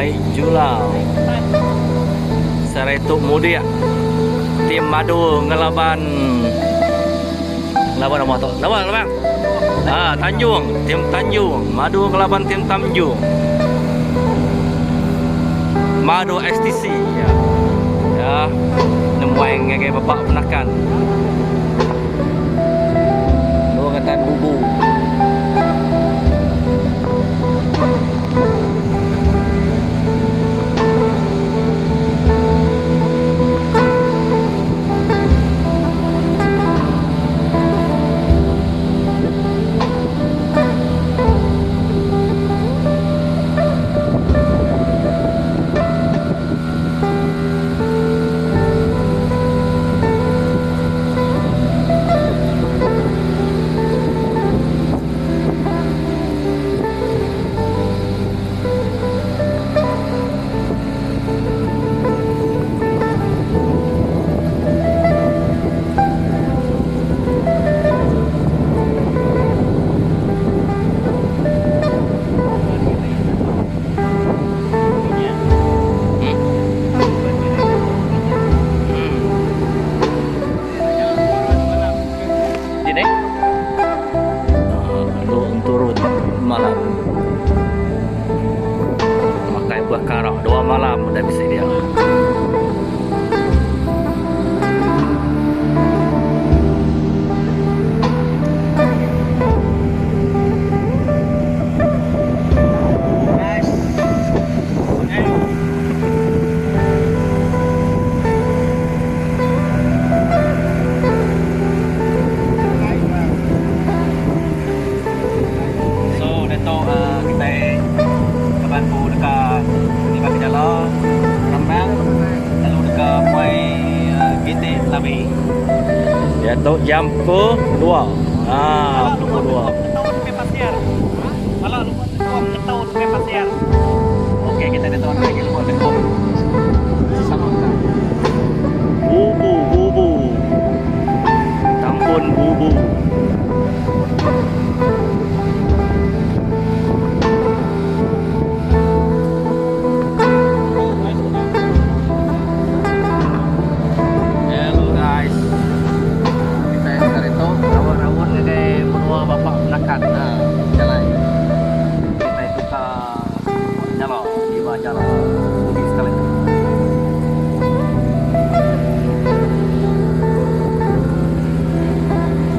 Ai Julau. Sehari tu mudik tim madu ngelaban ngelaban nama tu? Nama bang? Ah Tanjung, tim Tanjung, madu ngelaban tim Tanjung. Madu STC ya. Ya. Nemuai ngagai bapa penakan. Dua katan bubu. Dini? Lalu enturun malam. Makai buah karak dua malam udah bisi dia. So diatu uhh kitai kaban ku deka nibah ke jala rambang lalu deka muai ginti labi. Diatu jam pukul dua. Haa pukul dua. Okey kitai diatu agi lubok tekong.